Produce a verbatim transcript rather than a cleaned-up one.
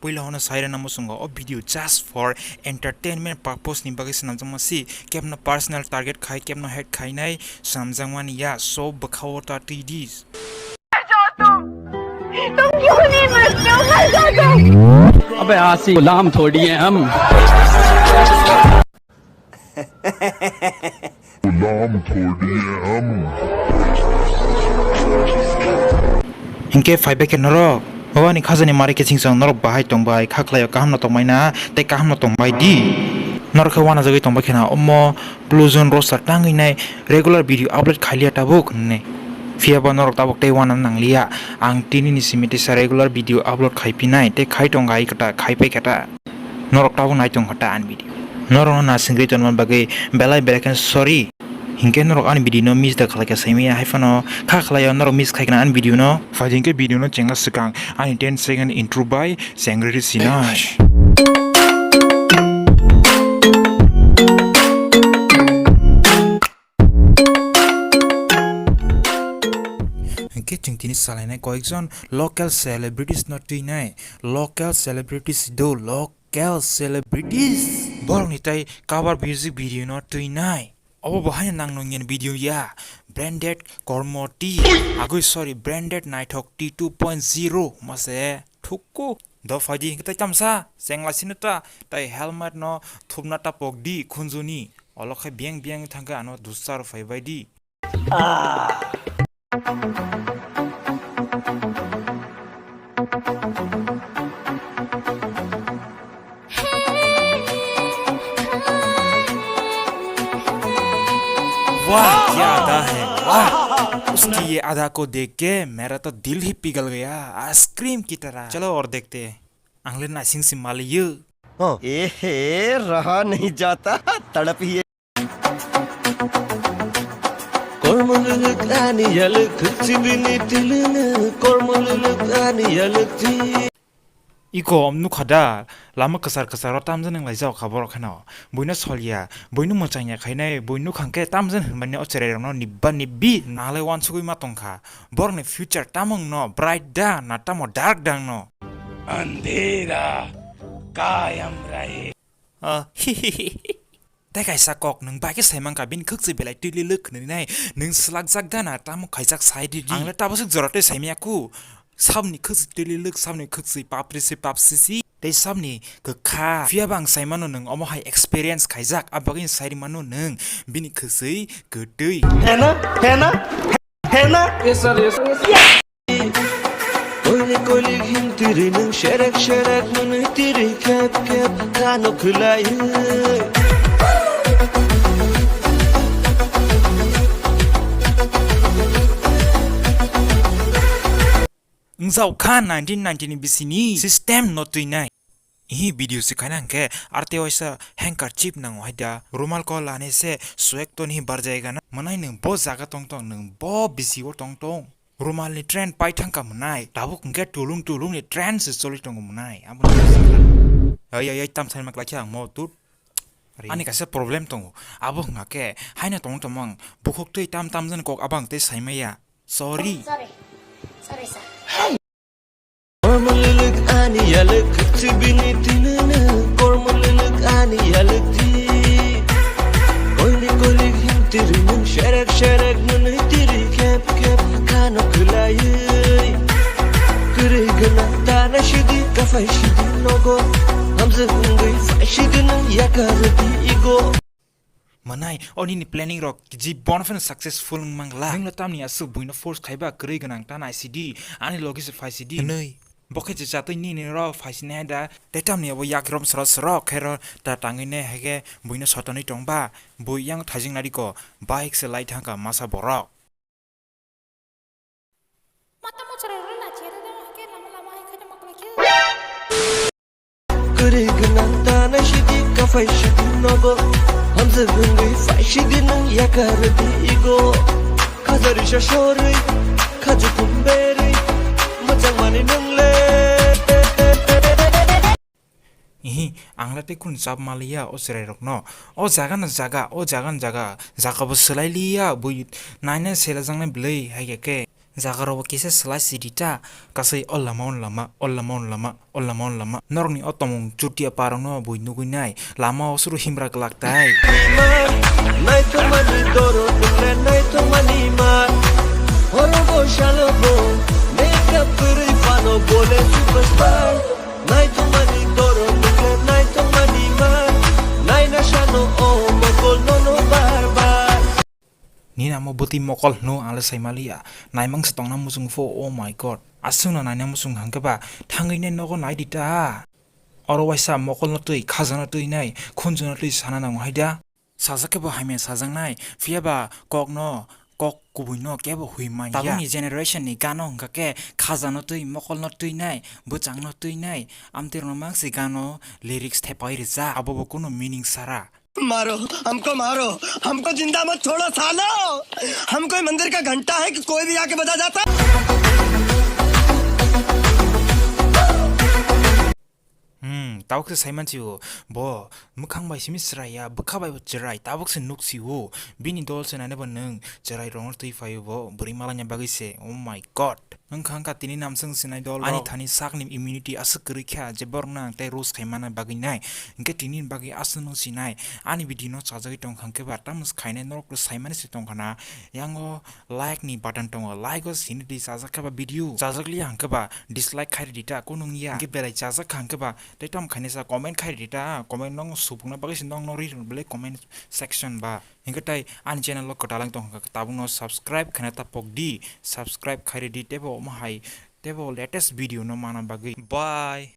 Puila hono sairana muchungo, o video just for entertainment purpose ni bagwi swnamjakma si, kebno personal target khai, kebno hate khainai swnamjakmani ya, so bwkhao ta twi di. तुम क्यों नहीं मरते हो? मर जाओ तुम। अबे आसी गुलाम थोड़ी है हम। गुलाम थोड़ी है हम। Hinkhe phaibai khe norok, o ani khajani mari khe singchang norok bahai tongbai, kha khlaio kaham no tongbai na, tei kaham no tongbai di. Norok khe wanajagwi tongbai khe na, omo Blue Zone roster tangwi nai regular video upload khailiya tabuk hinwi. Phiya ba norok tabuk tei wana nangliya, ang tini ni simi tisa regular video upload khai phinai tei khai tong ai kata, khai pai kata. Norok tabuk nai tong kha ta ani video. Norokno na singri tonma bagwi belai belai khe sorry. Hinkhe norok ani video no miss da khlai kha saimaya, hai phano kha khlaio norok miss khai khna ani video no. Phai hinkhe video no chengna swkang ani ten second intro bai chengri sinai. Hinkhe chwng tini salainai koyekjon local celebrities no twinai. Local celebrities do, local celebrities. Borokni tai cover music video no twinai. Obo bo haino nang nung yen video ya. Branded kormo tea. Agoi, sorry, branded naithok tea two point zero. Mase thukku. Do phaidi hinkhe tai tamsa. Chengla sino ta. Tai helmet no thupna ta pok di khunjuni. Olo khe biang biang thangkhe ano dusar phai bai di. वाह, क्या अदा है, वाह। उसकी ये अदा को देख के मेरा तो दिल ही पिघल गया। आइसक्रीम की तरह। चलो और देखते हैं। Ang le naising si maliyo. Oh. ए हे, रहा नहीं जाता, तड़प ही Kormo lwlwk ani yalwk khwchibini twilwno, kormo lwlwk ani yalwk twi. Iko om nukha da, lama kwchar kwcharo tamjani laijak kha borok kheno. Buino solya, buino mwchangya khainai, bui nukhang khe tamjani hwnmani o cherairokno nibba nibbi nanglai wansugwi ma tongkha. Borokni future tamo wngno, bright da na tamo dark da wngno? Andhera kayam rahe. Ah, tei kaisa kok nwng bai khe sai mankha, bini khwk se belai twi lwlwk hwnwi nai, nwng swlakjak da na tamo khaijak sai di di. Ang le tabaswk jora tei sai maya khu. Sabni khwk se twi lwlwk, sabni khwk se papri se papsi si, tei sabni kwkha. Phiya ba ang sai mano nwng omo hai experience khaijak, a bagwi sai rw mano nwng bini khwk se kwtwi. Hena, hena, hena. Yes, sir, yes, sir. Koilik koilik himtiri nwng serek serek mwnwi tiri khep khep khano khwlaiwi. Wngjaokha nineteen ninety ni bisini system no twinai. Ihi video se khaina hwnkhe R T waisa handkerchief nango hai da, rumal ko lane se swek to ni bar jayega na. Mwnai nwng bo jaga tong tong, nwng bo bisi o tong tong. Rumal ni trend pai thangkha mwnai, tabuk hwnkhe tulung tulung ni trend se choli tongo mwnai. Abo no ai ai ai tam sai mak lakhe ang mo tut. Ani kaisa problem tongo, abo hwnkha khe haino tong tongmang bukhuk twi tam tam jani kok abang tei sai maya. Sorry. Sorry. Sorry, sir. Kormo lwlwk ani yalwk khwchibini twilwno, kormo lwlwk ani yalwk twi. Koilik koilik himtiri nwng serek serek mwnwi tiri khep khep khano khwlaiwi. Kwrwi gwnang tana sidi kaphai sidi nogo, hamjwk wngwi phai sidi nwng yakar di igo. Mwnai, o nini planning rok jibon phano successful wng mangla. Nwng le tamni aswk buino force khaiba kwrwi gwnang ta naisidi, ani logi se phaisidi hwnwi. Bo khe je chatwi nini rok phaisinai da, tei tamni abo yak rom sro sro khe ro ta tangwi ne hai khe buino sotonwi tongba, bui yang thaijing nadi ko, bike se lai thangkha masa borok. Kwrwi gwnang tana sidi kaphai sidi nogo, hamjwk wngwi phai sidi nwng yakar di igo. Khajari sa sorwi khajukum berwi mwchang mani nwng le. Ihi, ang le tei kunu chap maliya o chwrai rokno. O jaga no jaga, o jaga no jaga, jaga bo swlai liya, bui naina selajaknai bwlwi hai khe khe. Jaga rogo kisa slai si di ta, kasai o lama, o lama, o lama, o lama, o lama, o lama. Norokni o tomung chutia parokno bui nugui nai, lama o suru himra glak tai. Nai to mani doro, nai to mani ma. Horo bo shalo bo, makeup kwrwi pano bole superstar. Nai to mani doro, nai to mani ma. Nai na shano o mokol nono bar bar. Nini amo bwtwi mokol hwno ang le sai maliya. Naimang se tongna muchung pho, oh my God. Aswkno naina muchung hwnkhe ba thangwi nai nogo nai di ta. Oro waisa mokol no twi, khaja no twi nai, khunju no twi sana nango hai da. Sajak khe bo hamya sajak nai, phiya ba kok no, kok kubui no kebo hui man ya. Tabukni generation ni gano hwnkha khe khaja no twi, mokol no twi nai, bwchang no twi nai, amtwi rok no mang se gano lyrics thepai rijak, abo bo kunu meaning sara. मारो, हमको मारो, हमको जिंदा मत छोड़ो सालो। हम कोई मंदिर का घंटा है कि कोई भी आके बजा जाता? Hmm, tabuk se sai mansi o, bo mwkhang bai simi chwrai ya, bwkha bai bo chwrai, tabuk se nuk si o, bini dol se nai bo nwng chwrai rok no twi phai o bo, bwrwi malanya bagwi se, oh my God. Wngkha wngkha tini namswng sinai dol ani thani sakni immunity aswk kwrwi kha je borokno ang tei roast khai mana bagwi nai. Hinkhe tini bagwi aswk nung sinai ani video no chajagwi tongkha hinkhe ba tamo khainai norok saimani se tongkha na. Yango like ni button tongo, like o sini di chajak kha ba video, chajak liya hinkhe ba dislike khai di ta kunung ya. Hinkhe belai chajak kha hinkhe ba tei tamo khainai sa comment khai di ta, comment nong subukna bagwi se nong no ri belai comment section ba. Hinkhe tai ani channel o kwtal wng tongkha, tabukno subscribe khaina ta pok di, subscribe khai ridi teibo omo hai teibo latest video no mana bagwi. Bye.